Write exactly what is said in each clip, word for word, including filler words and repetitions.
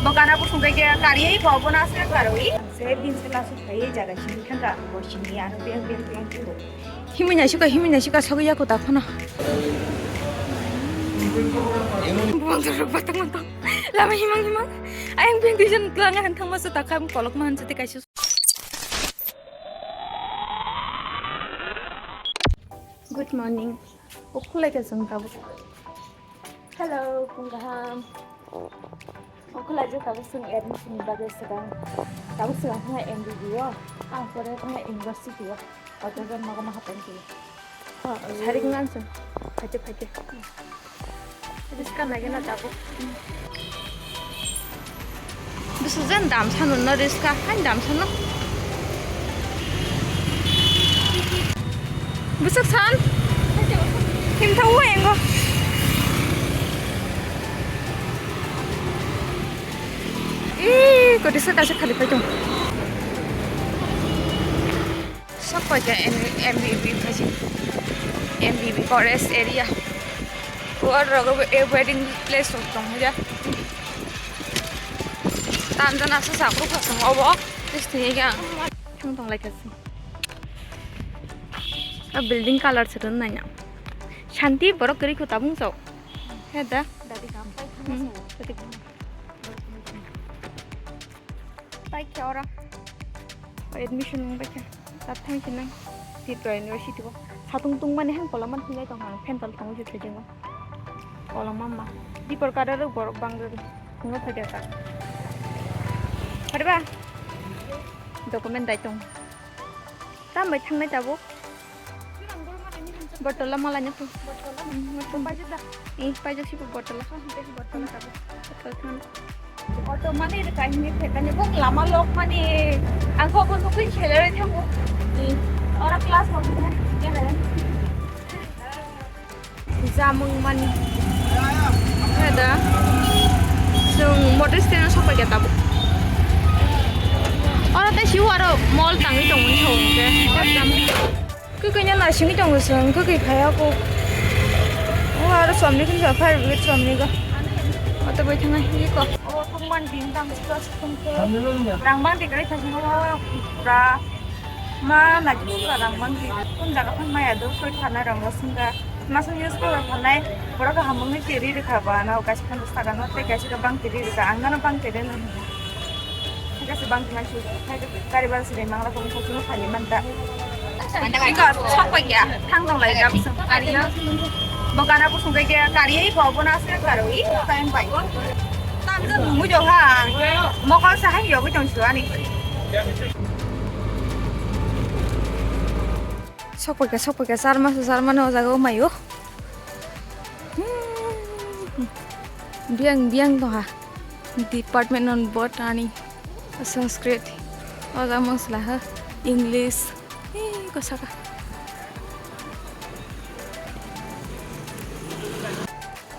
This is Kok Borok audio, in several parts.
Kana bo sungkai ke kari bo bo na se karwi. Se bin se lasu khai jaga sini khanga bo sini ano beng beng beng ko. Himui naisuka, himui naisuka, sogwi yaku ta phano. Buang jorok batang mantong. Lama himang himang. Ayang beng duijon twlang han thangma se takam kolok mahan se kaisa. Good morning. Ukhulai ka jeng tabuk. Hello, phung kaham. Ukhulai je tabuk chwng admission ni bagwi swkang. Tabuk swkang thangna M B B o. Ang pore thangna university o. Auto jon nogo ma hapang khe. Sarik ngan chwng. Phaikhe, phaikhe. Riska nai gana tabuk. Bwswk jan dam sano no riska, hain dam sano. Bwswk san? Himtha o engo. Ee, koti sa kaisa khali pai tong. Sok pai kha M B B phaji. M B B forest area. Kuar rogo e wedding place rok tong ya. Tam jana sa sa kru khasong obo. Tis tini kya. Thang tong lai kasi. A building color sa tong nanya. Shanti borok kiri ko tabung sok. He da. Dadi kam pai thang. Hmm, sa. Dadi kam. Pai khe oro. Admission wng bai khe. Tat thang khe nang. Tripura University o. Satung tungmani han kola man thunglai tong ang. Fan tol thangwi se thajingo. Kola mamma. Dipor kadar borok bang rwdi. Thungo phai da ka. Phai ba? Document dai tong. Tam bai thangnai tabuk. Bottle la malai na tu. Bottle la? Hmm, bottle. Paijak da? Eh, paijak si bottle la. Bottle la tabuk. Bottle thang. Auto mani re kahini phekani bok lama lok mani. Ang kok kok kok chelere thango. Eh, ora class mo. Jamung mani. Ada. Sung motor stand sok paikha tabuk. Oro tei siu aro mall tangwi tongmani song khe. Kwkwi no naisingwi tongo chwng, kwkwi phaiya kok. O aro somni khe fire brigade somni go. Abo bai thangna hini kok. O thwngmani din tang chikon chikon khe. Rang bang tikrai thajingo pura. Ma naisingwi rang bang di. Kun jaga phang maya do koi thana rang bo singga. Masa use ko thanai. Borok hamung ni tiri rikha ba na kaisa phang saga no tei kaisa bang tiri rikha. Ang no bang tiri no. Thik ase, bang twi maisu, thai khe gari bara se mangla kong kong phani manta. Ika sok pai kya, thang dong lai gam sung kari. Bo gana bo sung kya kari, bo bo na se karo i, time pai. Tam je mui jo ha, mokol sa hai yo tong su ani. Sok pai kya, sok pai kya, sar ma, sar ma no jaga o mayo. Hmm. Biang, biang tongha. Department non Botany, Sanskrit, oja mosla ha, English. Ee, kosaka.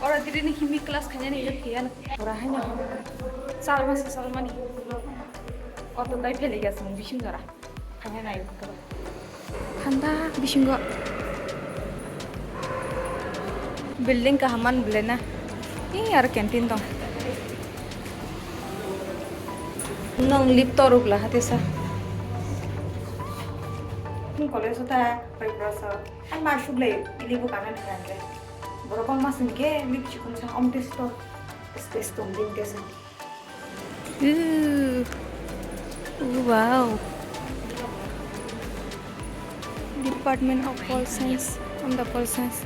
Ora diri ni himi class khaina ni phiya na. Ora haina. Salma se salmani. Auto kai pheli gas bising jora. Thangna nai. Thanda bisingo building kaham man bwlena. Ee, aro canteen dong. Nong lip toruk la hate sa. Nung college ta pai pro so. An ma shugle ili bu kana ni kan le. Borok bang mas ni ke lip chikun sa om test to. Space tong din ke sa. Ooh. Ooh, wow. Department of Pol Science. From the Pol Science.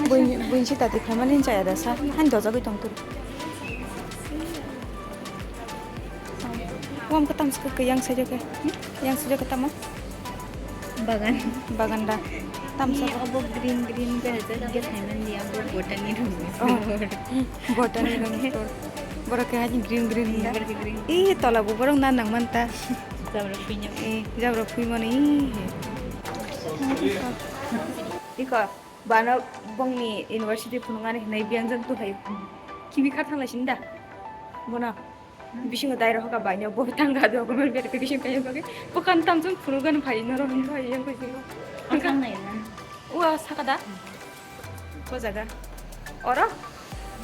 Buin, buin si tati khaimani chaya da sa. Han doja gwi tong tur. Wam ka tamsa ka yang saja ka. Yang saja ka tamo. Bagan. Bagan da. Tamsa. Ni obo green green ke hajar ke thainan dia, obo botany room. Oh. Botany room store. Borok ke haji green green da. Borok ke green. Ih, tola bo borok na nang man ta. Jabra punya. Eh, jabra pui mani. Iko, bana bongni university phunuknani hinai biyang jang tu hai. Kibi kha thang lai sinda. Bona. Bisingo dai rok hoka bai no bo tang ga do ko men verification kai ko ke. Bukan tam jung phuru gan phai no ro hin phai yang ko jing. Ang kang nai na. Ua saka da. Ko jaga. Oro.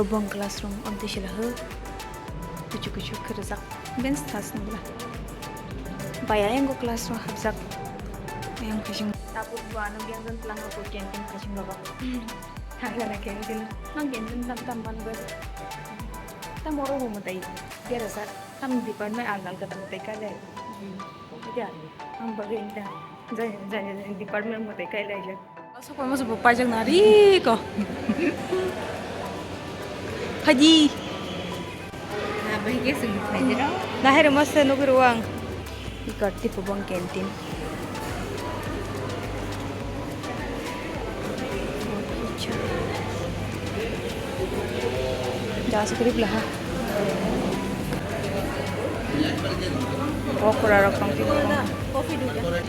Iko bong classroom, amtwi sila ho. Kuchuk kuchuk khe rijak. Bench thas nungla. Bai ayang go classroom hapjak. Ayang khasing. Tabuk bo ano biang jan tlang ko canteen khasing baba. Thangla na canteen. Nang canteen tam tam man go. Tam oro bo mutai. Biara sa. Tam department alga alga tam mutai ka le. Ida. Ang bagwi ida. Jai jai jai department mutai kai lai jai. Asok mo subo pajak nari ko. Haji. Nah, bahige sung haji ro. Nahere mas se nuguru ang. Ikat tipo bang canteen. Jas kurip laha. Pokora rok tong tipo. Coffee dua.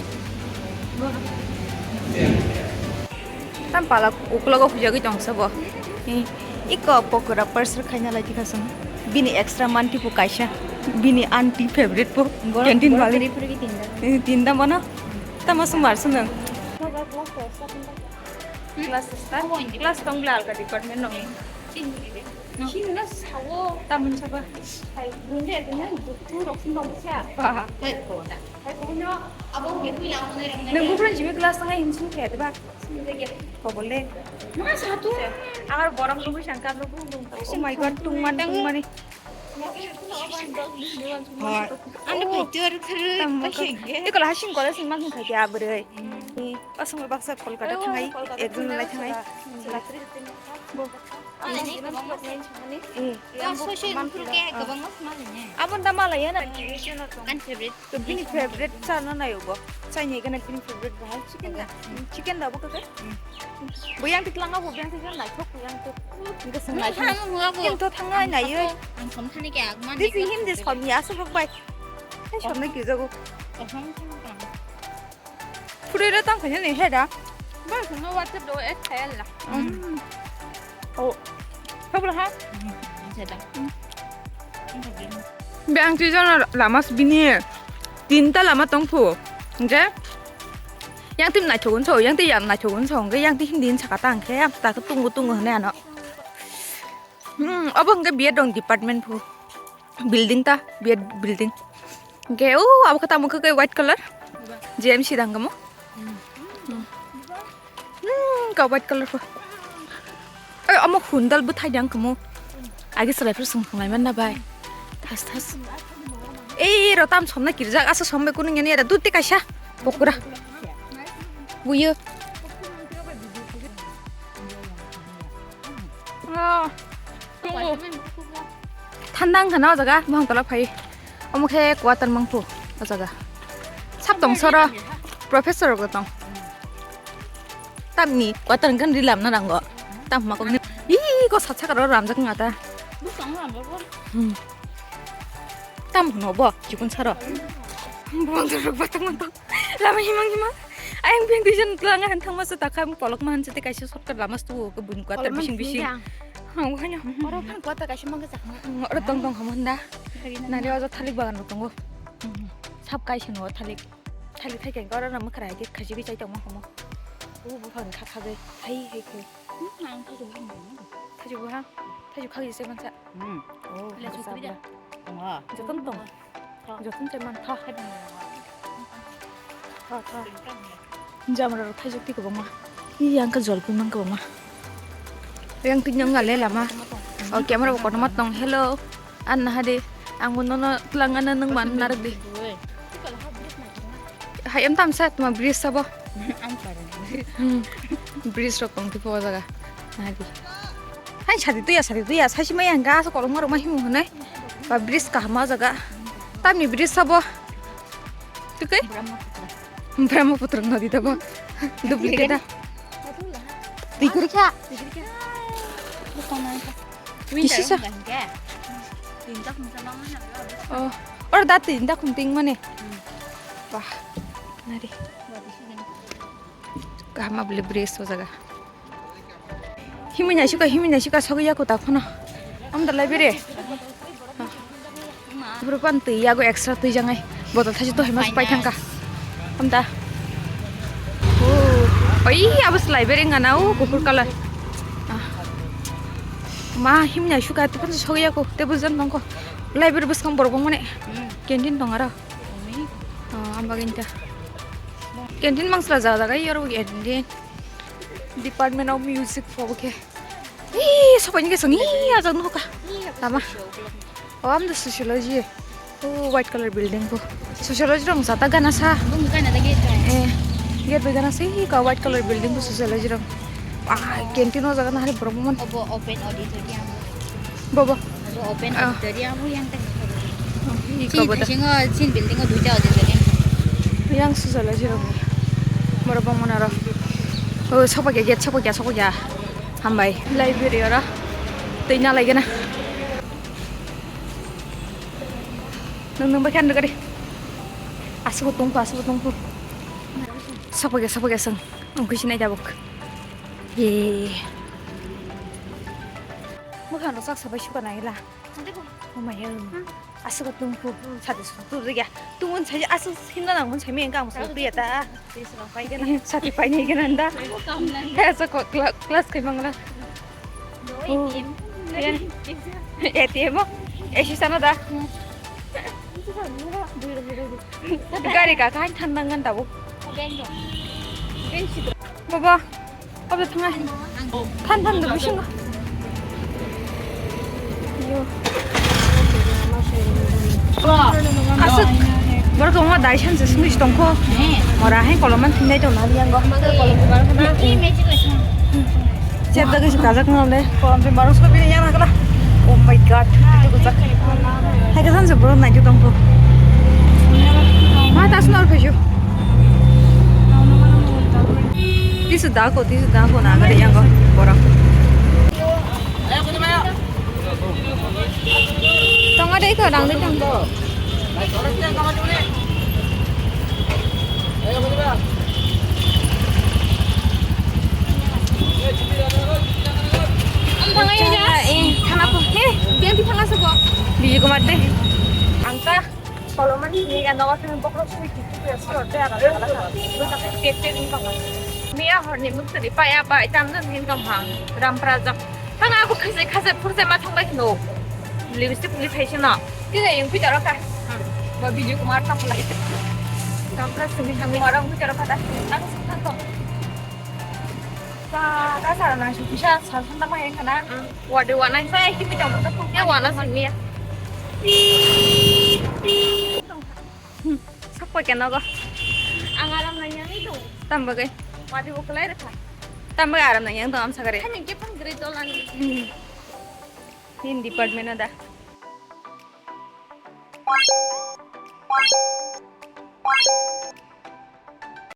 Tam pala uklogo hujagwi tongsa bo. Hi, iko pokora parcel khaina lai tikha sung. Bini extra manti po kaisa. Bini aunty favorite po. Borok, canteen borok bali. Puri puri tinda. Ini tinda mana? Tama sumar sunang. Class start. Class tong bla alka department nong. Sini na sawo. Tamon saba. Hai, bunde ete na, tu rok sin dong sa. Ba. Hai, ko da. Hai, ko no. Abo ngi kui lang ne. Nang bukran jimi class tangai hin sung khe ba. Sini de ge. Ko bole. Ma sa tu. Amar borom lubu sangkar lubu. Oh my God, tungman tungmani. Ani phaitwr khwrwi. Tamo paisingge. Te kola hasing kola sing mang thai ya bwrwi. Asung baksa Kolkata thangai, exam lai thangai. Bo. Social group ke kwbangma sma lene. Abon da malaya na. Ani favorite. To bini favorite sa no nayo bo. Chai ni gana bini favorite bahai chicken da. Chicken da bo kake. Bo yang tik langa bo yang tik langa thok yang tik. Nung ham hua bo. Yang to thangai nayo. Ang som thani ke agman. This is him this kom ya so bai. Hai som na ki jago. Phurai ra tang khanya ni heda. Ba khano WhatsApp do ek khayal la. Oh. Sabra ha? Be ang twi jona lama bini tinta lama tong phu. Je? Yang tim naithok unso, yang ti yang naithok unso, yang ti hindi saka tang khe, ta tungu tungu hne ano. Hmm, obo hwnkhe B Ed rong department phu. Building ta, B Ed building. Hwnkhe, o, abo khe tamo khe white color. J M C dang kamo. Hmm, ka white color phu. Oi, omo hundal bwthai dang kamo. Agi salai phuru sung thang lai man na bai. Thas, thas. Ei, ro tam somna kirjak, asa sombai kunu ngeni era duti kaisa. Pokora. Buyo. Oh. Thanda wngkha na o jaga, bohong tola phai. Omo khe quarter mangphu o jaga. Sab tong soro professor rok tong. Tamni quarter wngkha rilam na rango. Tam ma kok ni. Ih, ko sat saka ro ramjak nga ta. Hmm. Tam hwno bo, chikun saro. Bohong tola rok batang mantong. Lama himang himang. Ayang beng duijon twlanga han thangma se takha ang polok mahan se te kaisa shortcut lama stu ko bun kwata bising bising. Hang hanya. Oro phan kwata kaisa mangke sakma. Oro tong tong hamon da. Nari ojo thalik bagan rok tongo. Sab kaisa no thalik. Thalik thai keng oro na mukra hai khaji bi chai tongma hamo. U bu phan kha kha bai. Hai hai khe. Thaju ha. Thaju khagi se mansa. Hmm. Oh, le chukri da. Tong ha. Joton tong. Joton se man tha. Tha, tha. Jamra rok thaijak ti kwbangma. Ih, yang khe jol phunang kwbangma. Yang ti nyang le lama. Oh, camera bo kotorma tong. Hello. An naha de. Ang bo nono twlang ano nung man narwk di. Hai, em tam sa tuma bridge sabo. Ang parang. Hmm. Bridge rok tong tipo jaga. Naha di. Hai, sadi tuya, sadi tuya, sai si maya hingga asa kolom rok ma himu hwnai. Ba bridge kaham o jaga. Tamni bridge sabo. Tukai? Brahmaputra. Brahmaputra nodi tabo. Duplicate da. Tigir kha. Kisi sa. Oh, or da tin da khum ting mane. Wah, nari. Kaham beli bridge o jaga. Himwi naisika, himwi naisika, sogwi yaku ta phano. Amda library. Bwrwi pan twi yago extra twi jangai. Botol thaisi to hima pai thangka. Amda. Oh, oi, abo se library ngana o, kuphur color. Ah. Ma himwi naisika, to phano sogwi yaku, table jan tongko. Library bwskang borok bangmani. Canteen tong aro. Oh, ambagini ta. Canteen mangsla jaga jaga, yoro canteen. Department of Music pho bo khe. Ee, sopai ni khe song, ee, ajak nuka. Lama. Oh, am the sociology. Oh, white color building ko. Sociology rong jata gana sa. Bung gana lagi ta. Eh, gate bai gana sa, ee, ka white color building ko sociology rong. Ah, canteen o jaga na hari borok mon. Obo open auditorium. Bobo. Open auditorium yang tadi. Iko bodo. Sini sini building o duita auditorium. Yang sujala jiro. Moro bang mana ro. Oh, sokpakya, gate sokpakya, sokpakya. Hambai. Library ora. Tei na lagi na. Nung nung bakhan gari. Asuk tungku, asuk tungku. Sokpakya, sokpakya sang. Ang kusinai tabuk. Ye. Mukhan rok sak sabai suka naila. Umaya. Asuk tungku. Sati suka tu ya. Tungun sai asuk hinna nang mun sai mengka ang suka ya ta. Sati paini gana da. He so class kai mangla. Oh. A T M o A C sana da. Gari ka kain than nang ngan tabuk. Bobo, obo thang ai. Than than do bisingo. Yo. Asuk. Borok tongma dai san se smush tongkho. Mora hai koloman thinai tong nari yango. Chep dagi se kajak nang le. Kolam se marok so bini yana kala. Oh my God. Itu kujak. Hai kasan se borok nai tongkho. Ma tas nor pheju. Tisu dako, tisu dako na gari yango borok. Tongo dei ko rang dei tong. Ang thangai ya. Eh, thana ko. He, biang ti thanga suko. Biji Kumar te. Ang ta kolomani ni ga nogo thang bokrok sui ki tu ya soro te ara ala ta. Bo ta ke te ni bang. Miya hor ni muk tadi pa ya pa itam na ni kam ha. Ram prajak. Thang aku khase khase phurse ma thang bai no. Lipstick ni phai sino. Ti da yung pita ro ka. Ba Biju Kumar ta pula. Kam prajak ni thang ma rang pita ro ka ta. Ang thang to. Ka ka sa na su bisa sa sa na ma yang kana. Wadi wana sa ya kimi jam ta. Ya wana sini ya. Sakpai keno go. Ang aram nang yang itu. Tam bagai. Wadi bo kelai rekha. Tam bagai aram nang yang to am sagare. Kami ke pan gre dolan. Hmm. Tin department ada.